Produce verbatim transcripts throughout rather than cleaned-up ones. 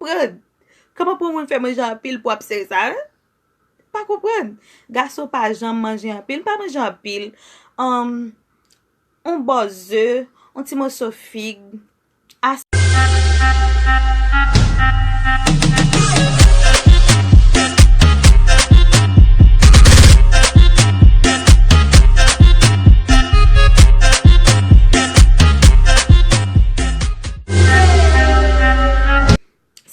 konprann. Kòman pou yon moun fè manje anpil pou ap sere sa, hein? Pa konprann. Gason pa janm manje anpil, pa manje anpil. Um, yon bò ze, yon ti moso fig. As-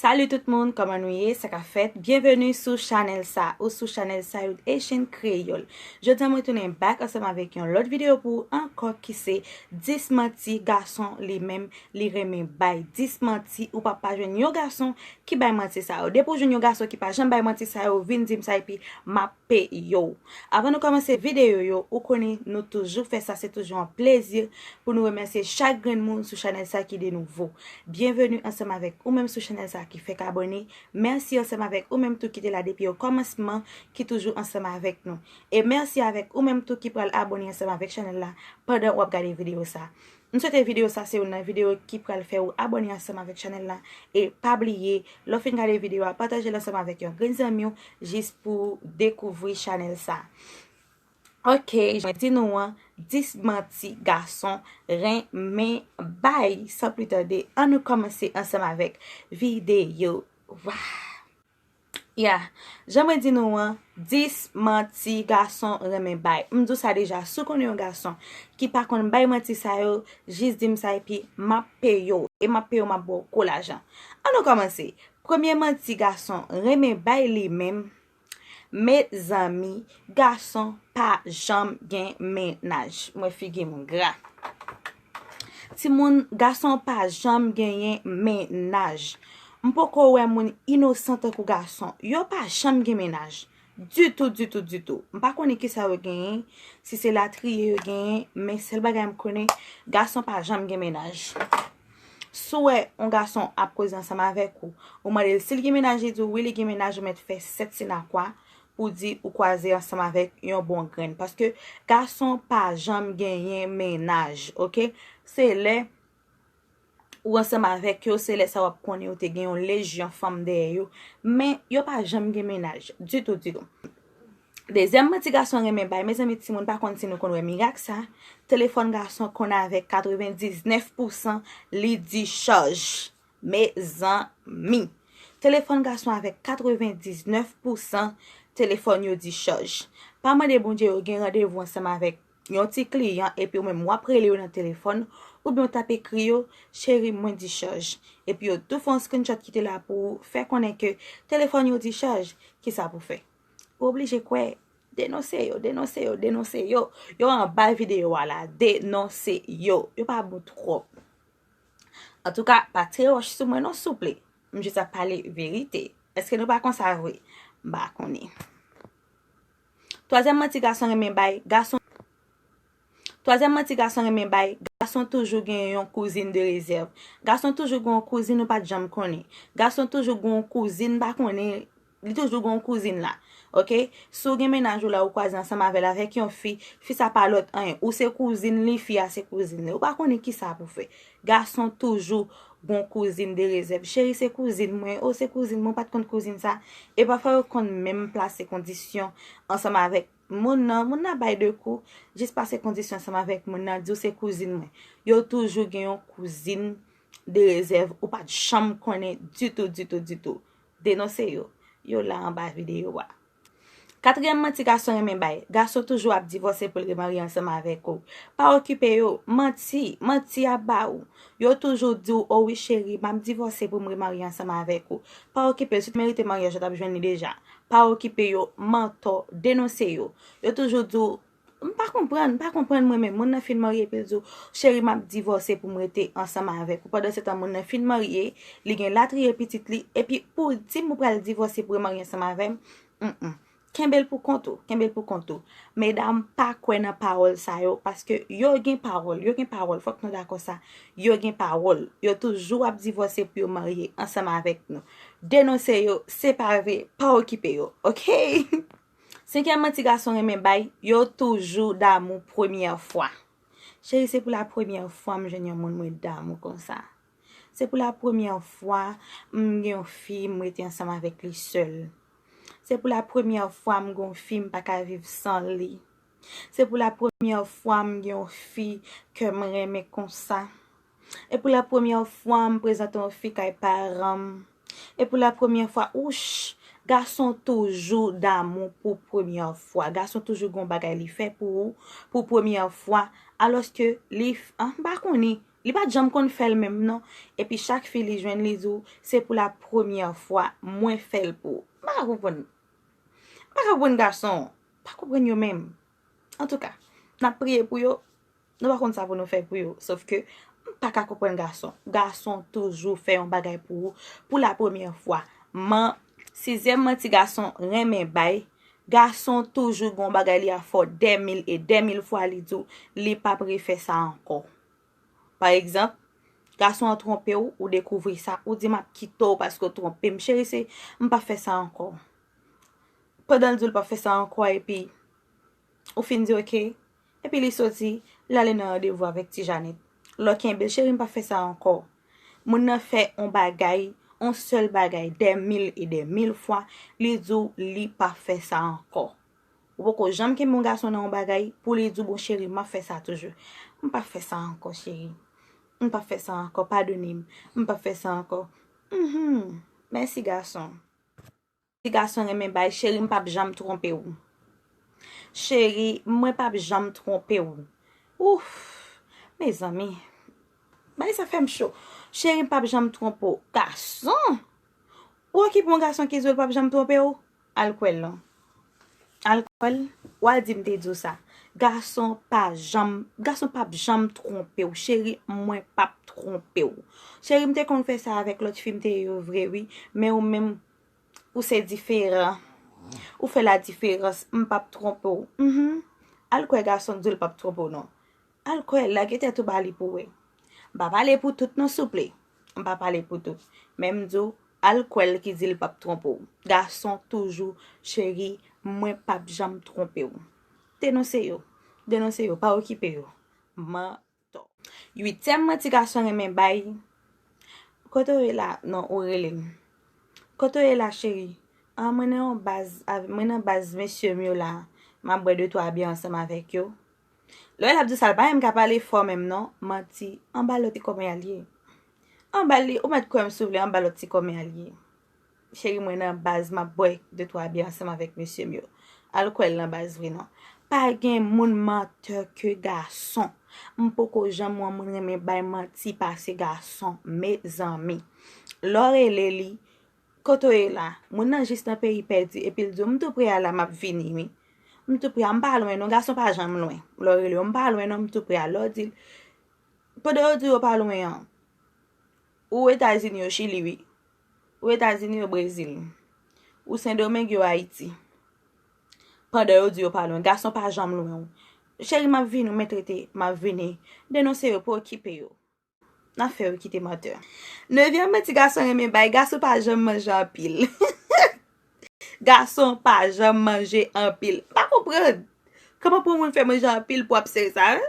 Salut tout moun, kòman nou ye? Sa k ap fèt? Byenveni sou chanèl sa, ou sou chanèl Sayou Haitian Kreyòl. Jodi a mwen tounen back ansanm avèk yon lòt videyo pou ou ankò ki se dis manti gason li menm li renmen bay. Dis manti ou p ap pa jwenn yon gason ki bay manti sa yo. Depi w jwenn yon gason ki pa janm bay manti sa yo, vin di m sa epi m ap peye w. Avan nou kòmanse videyo yo, ou konnen nou toujou fè sa, se toujou yon plezi pou nou remèsye chak grenn moun sou chanèl sa ki de nouvo. Byenveni ansanm avèk ou menm sou chanèl sa ki fèk abòne. Mèsi ansanm avèk ou menm tou ki te la depi o kòmansman, ki toujou ansanm avèk nou. E mèsi avèk ou menm tou ki pral abòne ansanm avèk chanèl la pandan w ap gade videyo sa. M swete videyo sa se youn nan videyo ki pral fè ou abòne ansanm avèk chanèl la. E pa bliye, lè w fin gade videyo a, pataje l ansanm avèk yon grenn zanmi w jis pou dekouvri chanèl sa. Ok, jan mwen di nou an, dis manti gason renmen bay. San pli tande, ann nou kòmanse ansanm avèk videyo. Wa! Ya, jan mwen di nou an, dis manti gason renmen bay. M di w sa deja, si w konnen yon gason ki pa konn bay manti sa yo, jis di m sa epi m ap peye w. E m ap peye w, m ap ba w gwo lajan. Ann nou kòmanse. Premye manti gason renmen bay li menm, mezanmi, gason pa janm gen mennaj. Mwen figi m gra. Timoun, gason pa janm genyen mennaj. M poko wè moun inosan tankou gason. Yo pa janm gen mennaj. Ditou, ditou, ditou. M pa konnen kisa yo genyen, si se latriye yo genyen, men sèl bagay m konnen, gason pa janm gen mennaj. Si w wè yon gason ap koze ansanm avèk ou, ou mande l si l gen mennaj, li di w wi, li gen mennaj, ou mèt fè sèt sinakwa pou di ou kwaze ansanm avèk yon bon grenn. Paske gason pa janm genyen mennaj, ok? Se lè ou ansanm avèk yo, se lè sa w ap konnen yo te gen yon lejyon fanm dèyè yo. Men yo pa janm gen mennaj. Ditou, ditou. Dezyèm manti gason renmen bay, mezanmi, timoun, pa konn si nou konn wè mirak sa. Telefòn gason konn avèk katrevendiznèf pousan li dichaj. Mezanmi. Telefòn gason avèk katrevendiznèf pousan telefòn yo dichaj. Pa mande Bondye yo gen randevou ansanm avèk yon ti kliyan epi ou menm w ap rele yo nan telefòn oubyen w t ap ekri yo, cheri, mwen dichaj. Epi yo tou fè yon screenshot kite la pou ou, fè konnen ke telefòn yo dichaj. Kisa pou fè? Ou oblije kwè. Denonse yo, denonse yo, denonse yo. Yo anba videyo a la, denonse yo. Yo pa bon twòp. Antouka, pa tire wòch sou mwen non, souple. M jis ap pale verite. Èske nou pa konsa vre? M pa konnen. Twazyèm manti gason renmen bay, gason Twazyèm manti gason renmen bay, gason toujou gen yon kouzin de rezèv. Gason toujou gen yon kouzin ou pa t janm konnen. Gason toujou gen yon kouzin, m pa konnen, li toujou gen yon kouzin la. Ok? Si w gen mennaj ou la, ou kwaze ansanm avè l avèk yon fi, fi sa pa lòt anyen. Ou se kouzin li, fi a se kouzin li. Ou pa konnen kisa pou fè. Gason toujou gen yon kouzin de rezèv. Cheri, se kouzin mwen. O, se kouzin mwen, ou pa t konn kouzin sa. E pafwa yo konn menm plase kondisyon ansanm avèk moun nan, moun nan bay de kou, jis pase kondisyon ansanm avèk moun nan, di w se kouzin mwen. Yo toujou gen yon kouzin de rezèv, ou pa t janm konnen ditou, ditou, ditou. Denonse yo. Yo la anba videyo a. Katriyèm manti gason renmen bay, gason toujou ap divòse pou l remarye ansanm avèk ou. Pa okipe yo, manti, manti y ap ba ou. Yo toujou di w, o wi cheri, m ap divòse pou m remarye ansanm avèk ou. Pa okipe l, si w te merite maryaj, ou t ap jwenn li deja. Pa okipe yo, mantò, denonse yo. Yo toujou di w, m pa konprann, m pa konprann mwen menm. Moun nan fin marye epi l di w, cheri, m ap divòse pou m rete ansanm avèk ou. Pandansetan, moun nan fin marye, li gen latriye pitit li, epi pou w di m ou pral divòse pou remarye ansanm avè m, mm, mm. Kenbe l pou kont ou, kenbe l pou kont ou. Medam, pa kwè nan pawòl sa yo, paske yo gen pawòl, yo gen pawòl, fòk nou dakò sa. Yo gen pawòl, yo toujou ap divòse pou yo marye ansanm avèk nou. Denonse yo, se pa vre, pa okipe yo, ok? Senkyèm manti gason renmen bay, yo toujou damou premyè fwa. Cheri, se pou la premyè fwa m jwenn yon moun mwen damou konsa. Se pou la premyè fwa m gen yon fi m rete ansanm avèk li sèl. Se pou la premyè fwa m gen yon fi m pa ka viv san li. Se pou la premyè fwa m gen yon fi ke m renmen konsa. E pou la premyè fwa m prezante yon fi kay paran m. E pou la premyè fwa, ouch, gason toujou damou pou premyè fwa. Gason toujou gon bagay li fè pou ou, pou premyè fwa. Alòske li, ah, m pa konnen. Li pa t janm konn fè l menm non. Epi chak fi li jwenn li di w, se pou la premyè fwa mwen fè l pou ou. M pa ka konprann. M pa ka konprann gason. M pa konprann yo menm. Antouka, n ap priye pou yo. Nou pa konn sa pou nou fè pou yo. Sof ke m pa ka konprann gason. Gason toujou fè yon bagay pou ou pou la premyè fwa. Man, sizyèm manti gason renmen bay. Gason toujou gon bagay li a fè w dèmil e dèmil fwa li di w li p ap refè sa ankò. Pa egzanp, gason an twonpe w, ou dekouvri sa, ou di m ap kite w paske w twonpe m. Cheri, se, m p ap fè sa ankò. Pandan l di w l p ap fè sa ankò epi ou fin di oke, epi li soti, l ale nan randevou avèk ti Janet. Lè w kenbe l, cheri, m p ap fè sa ankò. Moun nan fè yon bagay, yon sèl bagay, dèmil e dèmil fwa, li di w li p ap fè sa ankò. Ou poko janm kenbe yon gason nan yon bagay pou li di w bon cheri, m ap fè sa toujou. M p ap fè sa ankò, cheri. M p ap fè sa ankò, padone m. M p ap fè sa ankò. Mhm. Mèsi gason. Si gason renmen bay, cheri, m p ap janm twonpe w. Cheri, mwen p ap janm twonpe w. Ouf, mezanmi. Bay sa fè m cho. Cheri, m p ap janm twonpe w. Gason! Ou okipe yon gason ki di w l p ap janm twonpe w? Al kwè l non. Al kwè l, w al di m te di w sa. Gason pa janm, gason p ap janm twonpe w. Cheri, mwen p ap twonpe w. Cheri, m te konn fè sa avèk lòt fi m te ye yo vre wi. Men ou menm, ou se diferan. Ou fè la diferans, m p ap twonpe w. Mhm. Al kwè gason di w l p ap twonpe w non. Al kwè l, lage tèt ou ba li pou wè. M pa pale pou tout non souple. M pa pale pou tout. Men m di w, al kwè l ki di l p ap twonpe w. Gason toujou, cheri, mwen p ap janm twonpe w. Denonse yo. Denonse yo, pa okipe yo. Mantò. Uityèm manti gason renmen bay. Kote w ye la? Non, ou rele m. Kote w ye la, cheri? Ah, mwen nan yon baz, av- mwen nan baz mesye m yo la. M ap bwè de twa byè ansanm avèk yo. Lè l ap di sa, l pa menm ka pale fò menm non. Manti, anba lòt ti kòmè a l ye. Anba li, ou mèt kwè m si w vle, anba lòt ti kòmè a l ye. Cheri, mwen nan baz, m ap bwè de twa byè ansanm avèk mesye m yo. Al kwè l nan baz vre non. Pa gen moun mantè ke gason. M poko janm wè moun renmen bay manti pase gason, mezanmi. Lè w rele li, kote w ye la? Moun nan jis nan peyi pèdi, epi l di w, m tou pre a la, m ap vini wi. M tou pre a, m pa lwen non, gason pa janm lwen. Lè w rele yo, m pa lwen non, m tou pre a. Lè w di l, pandan yo di yo pa lwen an, ou Etazini, yo Chili wi. Ou Etazini, yo Brezil. Ou Sendomeng, yo Ayiti. Pandan yo di yo pa lwen, gason pa janm lwen w. Cheri, m ap vini, ou mèt rete, m ap vini. Denonse yo, pa okipe yo. N ap fè yo kite mantè. Nevyèm manti gason renmen bay, gason pa janm manje anpil. Gason pa janm manje anpil. M pa konprann. Kòman pou yon moun fè manje anpil pou ap sere sa, en?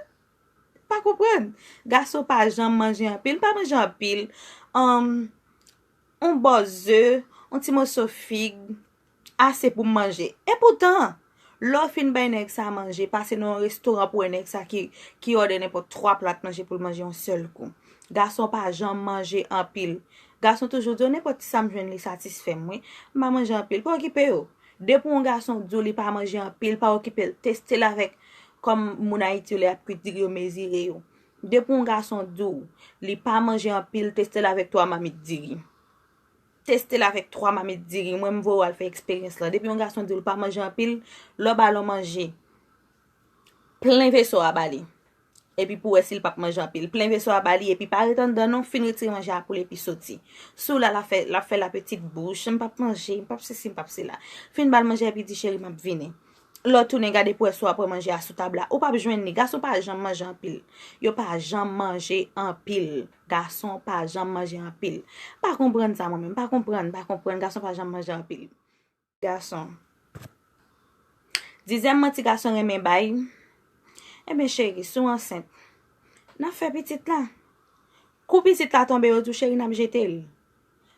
Pa konprann. Gason pa janm manje anpil, pa manje anpil. Anm, yon bò ze, yon ti moso fig, ase pou m manje. Epoutan, lè w fin bay nèg sa manje, pase nan yon restoran pou wè nèg sa ki, ki òdè nenpòt twa plat manje pou l manje yon sèl kou. Gason pa janm manje anpil. Gason toujou di yo, nenpòt sa m jwenn li satisfè m, wi. M pa manje anpil, pa okipe yo. Depi yon gason di w li pa manje anpil, pa okipe l. Teste l avèk, kòm moun Ayiti yo lè y ap kwit diri yo mezire yo. Depi yon gason di w li pa manje anpil, teste l avèk twa mamit diri. Teste l avèk twa mamit diri. Mwen, m voye w al fè eksperyans lan. Depi yon gason di w l pa manje anpil, lè w ba l yon manje, plen veso a ba li. Epi pou wè si l p ap manje anpil. Plen veso a ba li, epi pa ret anndan non, fin retire manje a pou l epi soti. Sou la, l ap fè, l ap fè la petite bouche, m p ap manje, m p ap sesi, m p ap sela. Fin ba l manje a epi di, cheri, m ap vini. Lè w tounen gade pou wè si w ap wè manje a sou tab la. Ou p ap jwenn li. Gason pa janm manje anpil. Yo pa janm manje anpil. Gason pa janm manje anpil. M pa konprann sa mwen menm. M pa konprann, m pa konprann. Gason pa janm manje anpil. Gason. Dizyèm manti gason renmen bay. Ebyen, cheri, si w ansent, n ap fè pitit la. Kou pitit la tonbe, yo di w, cheri, n ap jete l.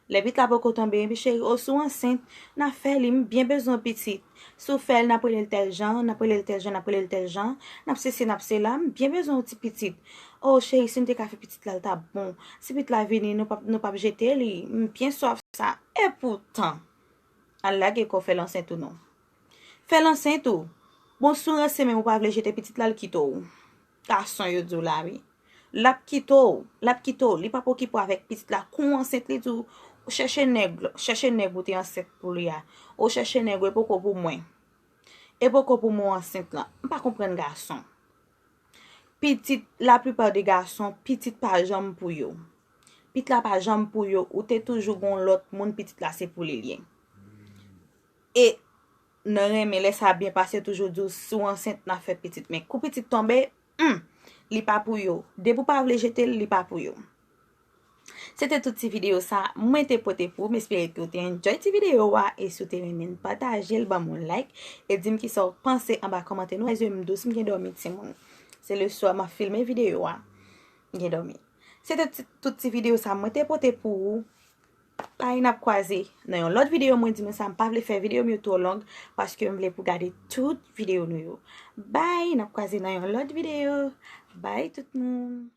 Lè pitit la poko tonbe, epi cheri, o, si w ansent, n ap fè li, m byen bezwen yon pitit. Si w fè l, n ap rele l tèl jan, n ap rele l tèl jan, n ap rele l tèl jan, n ap sesi, n ap sela, m byen bezwen yon ti pitit. O, cheri, si n te ka fè pitit la, l t ap bon. Si pitit la vini, nou p ap, nou p ap jete li, m byen swaf sa. Epoutan, al lage kò w, fè l ansent ou non. Fè l ansent ou. Bon, si w ranse menm ou pa vle jete pitit la, l kite w. Gason yo di w la, wi. L ap kite w, l ap kite w, li p ap okipe w avèk pitit la. Kou w ansent, li di w, chèche nèg, chèche nèg ou te ansent pou li a. Ou chèche nèg ou, e poko pou mwen. E poko pou mwen w ansent lan. M pa konprann gason. Pitit, laplipa de gason, pitit pa janm pou yo. Pitit la pa janm pou yo, ou te toujou gon lòt moun, pitit la se pou li l ye. E nan renmen, lè sa byen pase, toujou di w, si w ansent, n ap fè pitit. Men kou pitit tonbe, hmm, li pa pou yo. Depi w pa vle jete l, li pa pou yo. Se te tout ti videyo sa mwen te pote pou ou. M espere ke w te enjoy ti videyo a. E si w te renmen l, pataje l, ban m yon like. E di m kisa w panse anba kòmantè nou. Ayizye m dous, m gen dòmi timoun. Se le swa m ap filme videyo a. M gen dòmi. Se te ti- tout ti videyo sa mwen te pote pou ou. Bay, n ap kwaze nan yon lòt videyo. Mwen di nou sa, m pa vle fè videyo m yo twò long paske m vle pou gade tout videyo nou yo. Bay, n ap kwaze nan yon lòt videyo. Bay tout moun.